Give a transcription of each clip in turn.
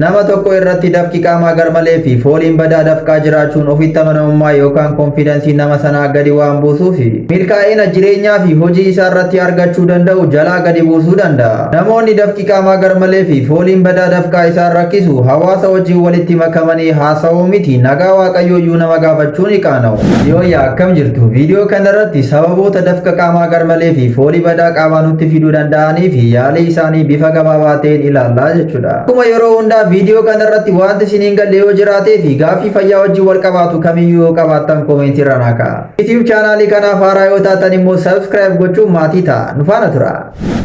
Nama tokko irratti dafqi qaamaa garmalee fi fooliin badaa dafqaa jiraachuun ofitti amanamummaa yookaan confidence nama sanaa gadi waan buusuuf milkaa'ina jireenyaa fi hojii isaa irratti argachuu danda'u jalaa gadi buusuu danda'a. Namoonni dafqi qaamaa garmalee fi fooliin badaa dafqaa isaan rakkisu hawaasa wajjin walitti makamanii haasa'uu miti, nagaa Waaqayyooyyuu nama gaafachuu ni qaana'u. Yooyyaa, akkam jirtu? Viidiyoo kanarratti sababoota dafqa qaamaa garmalee fi foolii badaa qaamaa nutti fiduu danda'anii fi yaalii isaanii bifa gabaabaa ta'een ilaallaa jechuudha. Akkuma yeroo hundaa viidiyoo kanarratti wanti isin hin galle yoo jiraatee fi gaaffii fayyaa wajjin wal qabaatu kamiyyuu yoo qabaattan comment irra naa ka'a. YouTube channelii kanaaf haaraa yoo taatan immoo subscribe gochuun maatii ta'a. Nu faana tura.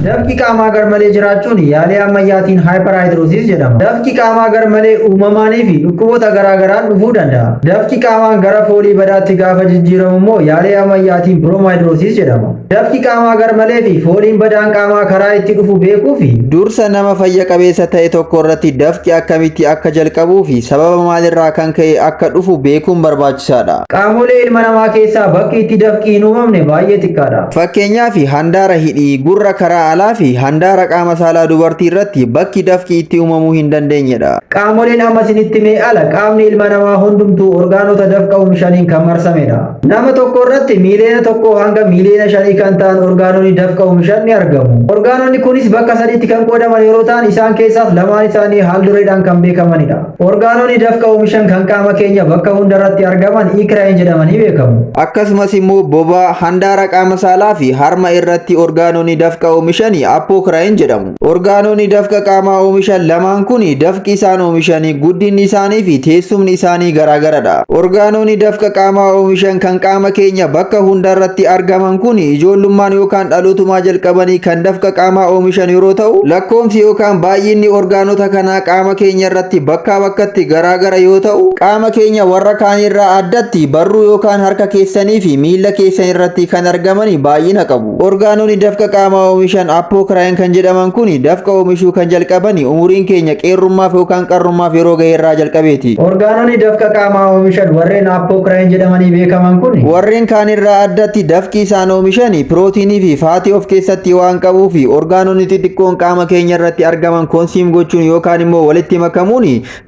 Dafqi qaamaa garmalee jiraachuun yaalii ammayyaatiin hyperhidrosis jedhama. Dafqi qaamaa garmalee uumamaanii fi dhukkuboota garaagaraan dhufuu danda'a. Dafqi qaamaan gara foolii badaatti gaafa jijjiiramu immoo yaalii ammayyaatiin bromhidrosis jedhama. Dafqi qaamaa garmalee fi fooliin badaan qaamaa karaa itti dhufu beekuu fi dursa nama fayya qabeessa ta'e tokko irratti dafqi akkamitti akka jalqabuu fi sababa maalirraa kan ka'e akka dhufu beekuun barbaachisaadha. Qaamolee ilma namaa keessaa bakki itti dafqi hin uumamne baay'ee xiqqaadha. Fakkeenyaaf, handaara hidhii, gurra karaa alaa fi handaara qaama saalaa dubartii irratti bakki dafqi itti uumamuu hin dandeenyedha. Qaamoleen amma isinitti mee ala qaamni ilma namaa hundumtuu orgaanota dafqa oomishaniin kan marsamedha. Nama tokko irratti miiliyoona 1 hanga miiliyoona 5 kan ta'an orgaanonni dafqa oomishan ni argamu. Orgaanonni kunis bakka sadiitti kan qoodaman yeroo ta'an, isaan keessaas lamaan isaanii haal dureedhaan kan beekamanidha. Orgaanonni dafqa oomishan kan qaama keenya bakka hundarratti argaman eccrine jedhamanii beekamu. Akkasumas immoo bobaa, handaara qaama saalaa fi harma irratti orgaanonni dafqa oomishan apocrine jedhamu. Orgaanonni dafqa qaamaa oomishan lamaan kun dafqi isaan oomishan, guddinni isaanii fi teessumni isaanii garaagaradha. Orgaanonni dafqa qaamaa oomishan kan qaama keenya bakka hundarratti argaman kun ijoollummaan yookaan dhalootumaa jalqabanii kan dafqa qaamaa oomishan yeroo ta'u, lakkoomsi yookaan baay'inni orgaanota kanaa qaama keenya irratti bakkaa bakkatti garaagara yoo ta'u, qaama keenya warra kaanirraa addatti barruu yookaan harka keessanii fi miila keessan irratti kan argaman baay'ina qabu. Orgaanonni dafqa qaamaa oomishan apocrine kan jedhaman kun dafqa oomishuu kan jalqaban umuriin keenya qeerrummaaf yookaan qarrummaaf yeroo gahe irraa jalqabeeti. Orgaanonni dafqa qaamaa oomishan warreen apocrine jedhamanii beekaman kun warreen kaanirraa addatti dafqi isaan oomishan pirootiinii fi fat of keessatti waan qabuu fi orgaanonni xixiqqoon qaama keenya irratti argaman consume gochuun yookaan immoo walitti makamuun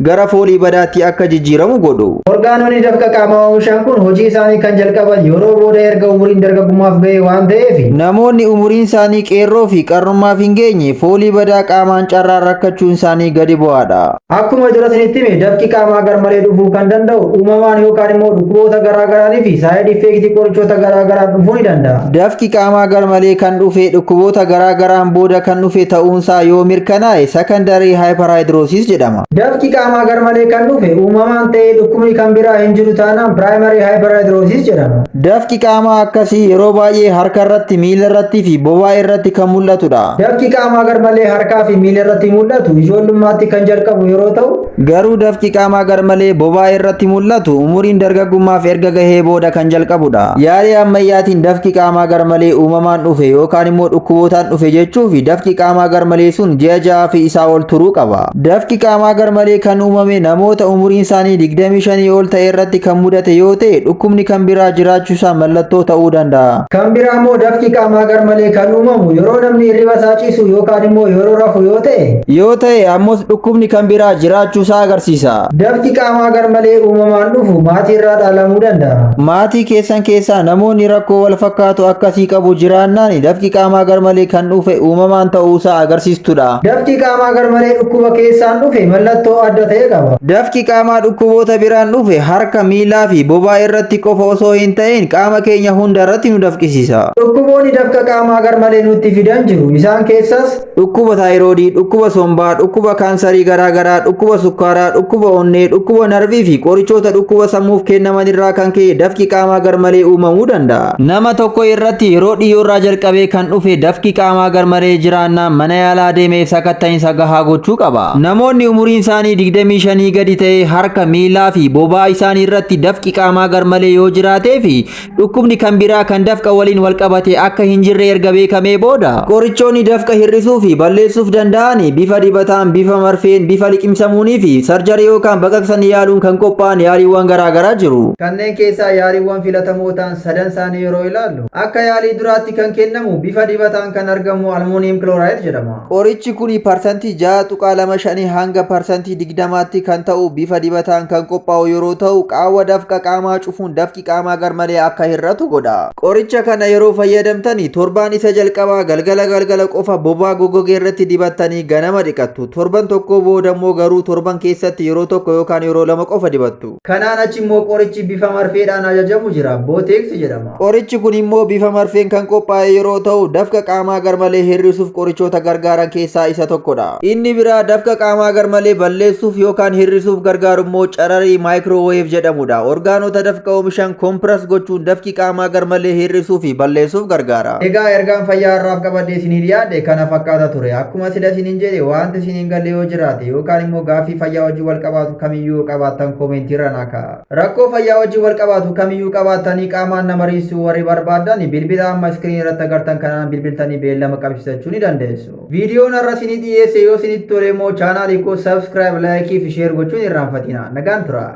gara foolii badaatti akka jijjiiramu godhu. Orgaanonni dafqa qaamaa oomishan kun hojii isaanii kan jalqaban yeroo booda erga umuriin dargaggummaaf ga'e waan ta'eef, namoonni umuriin isaanii qeerroo fi qarrummaaf hin geenye foolii badaa qaamaan carraan rakkachuun isaanii gadi bu'aadha. Akkuma dura isinitti hime, dafqi qaamaa garmalee dhufuu kan danda'u uumamaan yookaan immoo dhukkuboota garaagaraanii fi side effect qorichoota garaagaraan dhufuu ni danda'a. Dafqi qaamaa garmalee kan dhufe dhukkuboota garaagaraan booda kan dhufe ta'uunsaa yoo mirkanaa'e secondary hyperhidrosis jedhama. Dafqi qaamaa garmalee kan dhufe uumamaan ta'ee dhukkubni kan biraa hin jiru taanaan primary hyperhidrosis jedhama. Dafqi qaamaa akkasii yeroo baay'ee harka irratti, miila irratti fi bobaa irratti kan mul'atudha. Dafqi qaamaa garmalee harkaa fi miila irratti mul'atu ijoollummaatti kan jalqabu yeroo ta'u, garuu dafqi qaamaa garmalee bobaa irratti mul'atu umuriin dargaggummaaf erga gahee booda kan jalqabudha. Yaalii ammayyaatiin dafqi qaamaa garmalee uumamaan dhufe yookaan immoo dhukkubootaan dhufe jechuuf dafqi qaamaa garmalee sun ji'a 6 fi isaa ol turuu qaba. Dafqi qaamaa garmalee kan uumame namoota umuriin isaanii 25 ol ta'e irratti kan mudate yoo ta'e, dhukkubni kan biraa jiraachuusaa mallattoo ta'uu danda'a. Kan biraa immoo dafqi qaamaa garmalee kan uumamu yeroo namni hirriba isaa ciisu yookaan immoo yeroo rafu yoo ta'e, yoo ta'e ammoo dhukkubni kan biraa jiraachuusaa agarsiisa. Dafqi qaamaa garmalee uumamaan dhufu maatii irraa dhaalamuu danda'a. Maatii keessan keessaa namoonni rakkoo wal fakkaatu akkasii qabu jiraannaan dafqi qaamaa garmalee kan dhufe uumamaan ta'uusaa agarsiistudha. Dafqi qaamaa garmalee dhukkuba keessaan dhufe mallattoo adda ta'e qaba. Dafqi qaamaa dhukkuboota biraan dhufe harka, miilaa fi bobaa irratti qofa osoo hin ta'in qaama keenya hunda irratti nu dafqisiisa. Dhukkuboonni dafqa qaamaa garmalee nutti fidan jiru. Isaan keessaas dhukkuba taayiroodii, dhukkuba sombaa, dhukkuba kaansarii garaagaraa, dhukkuba sukkaaraa, dhukkuba onnee, dhukkuba narvii fi qorichoota dhukkuba sammuuf kennaman irraa kan ka'e dafqi qaamaa garmalee uumamuu danda'a. Nama tokko irratti yeroo dhiyoorraa jalqabee kan dhufe dafqi qaamaa garmalee jiraannaan mana yaalaa deemee sakatta'insa gahaa gochuu qaba. Namoonni umuriin isaanii 25 gadi ta'e harka, miilaa fi bobaa isaanii irratti dafqi qaamaa garmalee yoo jiraatee fi dhukkubni kan biraa kan dafqa waliin wal qabate akka hin jirre erga beekamee booda, qorichoonni dafqa hir'isuu fi balleessuuf danda'an bifa dibataan, bifa marfeen, bifa liqimsamuunii fi surgery yookaan baqaqsanii yaaluun kan qophaa'an yaaliiwwan garaagaraa jiru. Kanneen keessaa yaaliiwwan filatamoo ta'an sadan isaanii yeroo ilaallu, akka yaalii duraatti kan kennamu bifa dibataan kan argamu aluminum chloride jedhama. Qorichi kun parsantii 6.25 hanga 20%tti kan ta'u bifa dibataan kan qophaa'u yeroo ta'u, qaawwa dafqa qaamaa cufuun dafqi qaamaa garmalee akka hir'atu godha. Qoricha kana yeroo fayyadamtani torbaan isa jalqabaa galgala galgala qofa bobaa goggogee irratti dibattanii ganama dhiqattu. Torban tokko booda immoo garuu torban keessatti yeroo tokko yookaan yeroo lama qofa dibattu. Kanaan achi immoo qorichi bifa marfeedhaan ajajamu jira. Botox jedhama. Qorichi kun immoo bifa marfeen kan qophaa'e yeroo ta'u, dafqa qaamaa garmalee hir'isuuf qorichoota gargaaran keessaa isa tokkodha. Inni biraa dafqa qaamaa garmalee balleessuuf yookaan hir'isuuf gargaaru immoo cararii microwave jedhamudha. Orgaanota dafqa oomishan compress gochuun dafqi qaamaa garmalee hir'isuu fi balleessuuf gargaara. Egaa ergaan fayyaa har'aaf qabadhee isinii dhiyaadhe kana fakkaata ture. Akkuma sila isiniin jedhe, wanti isiniin galle yoo jiraate yookaan immoo gaaffii fayyaa wajjin wal qabaatu kamiyyuu qabaattan koomentii irra naa kaa'a. Rakkoo fayyaa wajjin wal qabaatu kamiyyuu qabaattanii qaamaan nama mariisuu warri barbaaddan bilbila amma iskiriin irratti agartan kanaan bilbiltanii beellama qabsiisachuu ni dandeessu. Viidiyoon har'a isinii dhiyeesse yoo isinitti tole immoo chaanaalii koo subscribe, like fi share gochuun irraanfatina. Nagaan tura.